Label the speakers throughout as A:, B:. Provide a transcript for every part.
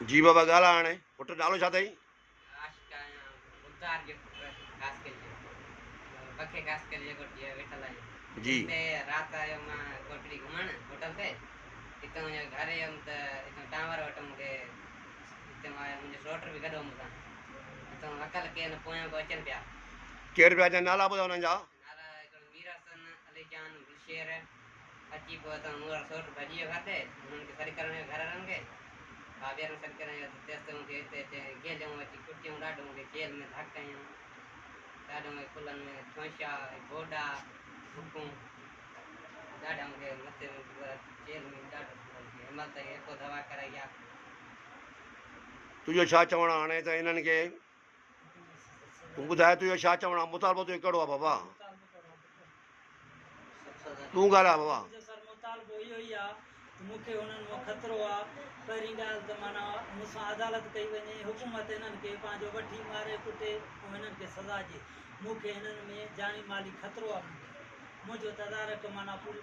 A: جي بابا ڳالهاء هاڻي پٽ نالو ڇا اٿئي؟
B: عاشق آهيان گلزار جي پٽ خاصخيلي جو بکي خاصخيلي جي ڳوٺ جي ويٺل آهيان.
A: جي.
B: هتي رات آيو مان ڪوٽڙي گهمڻ هوٽل تي اتان وڃي گهر ويم ته اتان ٽانور وٽ مون کي اتي مان آيو منهنجو سوٽ به گڏ هو مون سان اتان هڪل ڪين پويان به اچن پيا.
A: ڪير پيا اچن نالا ٻڌاء انهن جا.
B: نالا هڪڙو مير حسن علي جان گلشير اچي پوء اتان مون وارو سوٽ ڀڄي ويو گهر تي انهن کي سڏ ڪرڻ ويو گهر وارن کي ڀاڀيارن سڏ ڪرڻ ويو ته تيستائين مون کي هتي اچي گهليائون اچي ڪٽيائون ڏاڍو مون کي چيلهه ۾ ڌڪ هنيائون ڏاڍو مون کي ڪلهن ۾ ٺونشا ۽ گوڏا ڀڪون ڏاڍا مون کي مٿي ۾ چيلهه ۾ ڏاڍو سور مون کي هن مهل تائين ايڪو دوا ڪرائي آ.
A: تنهنجو ڇا چوڻ آ هاڻي ته انهن کي تون ٻڌاء تنهنجو ڇا چوڻ آ مطالبو تنهنجو ڪهڙو آ بابا تون ڳالهاء بابا.
C: منهنجو سر مطالبو اهو ئي آ ته مون کي انهن مان خطرو آ پهرين ڳالهه ته معنيٰ مون سان عدالت ڪئي وڃي حڪومت هنن کي پنهنجو وٺي ماري ڪٽي ۽ هنن کي سزا ڏئي مون کي هنن ۾ جاني مالي خطرو آ مون کي منهنجو تدارڪ معنيٰ پوري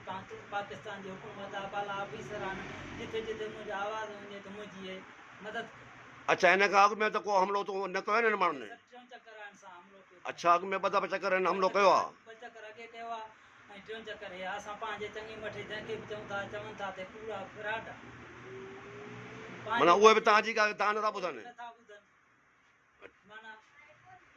C: پاڪستان جي حڪومت آ بالا آفيسر آهن جٿي جٿي منهنجو آواز وڃي ته منهنجي اهي مدد ڪن.
A: اڇا هن کان اڳ ۾ ته ڪو حملو تو نه ڪيو نه هن ماڻهن؟
C: سر ٽيون چڪر آ هن سان حملو ڪيو اٿن.
A: اڇا اڳ ۾ ٻه دفعا چڪر هن حملو ڪيو آ.
C: ٻه چڪر اڳي ڪيو آ ۽ ٽيون چڪر هي آ. اسان پنهنجي چڱي مٺي جنهن کي به چئون ٿا چون ٿا ته ڪوڙا فراڊ آ.
A: معنيٰ اهي به توهان جي ڳالهه توهان نٿا ٻڌن.
C: نٿا ٻڌن. معنيٰ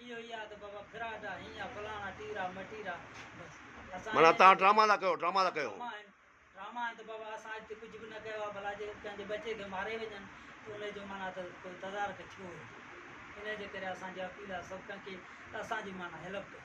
C: اهو ئي آ ته بابا فراڊ آ هيئن آ فلاڻا ٽيرا مٽيرا بس اسان
A: معنيٰ توهان ڊراما ٿا ڪيو ڊراما ٿا ڪيو.
C: ڊراما آهن. ڊراما آهن ته بابا اسان اڄ تائين ڪجهه به نه ڪيو آهي ڀلا جي ڪنهن جي ٻچي کي ماري وڃن ته انهي جو معنيٰ ته ڪوئي تدارڪ ٿيو هجي انهي جي ڪري اسان جي اپيل آهي سڀ ڪنهن کي ته اسان جي معنيٰ هيلپ ڪيو.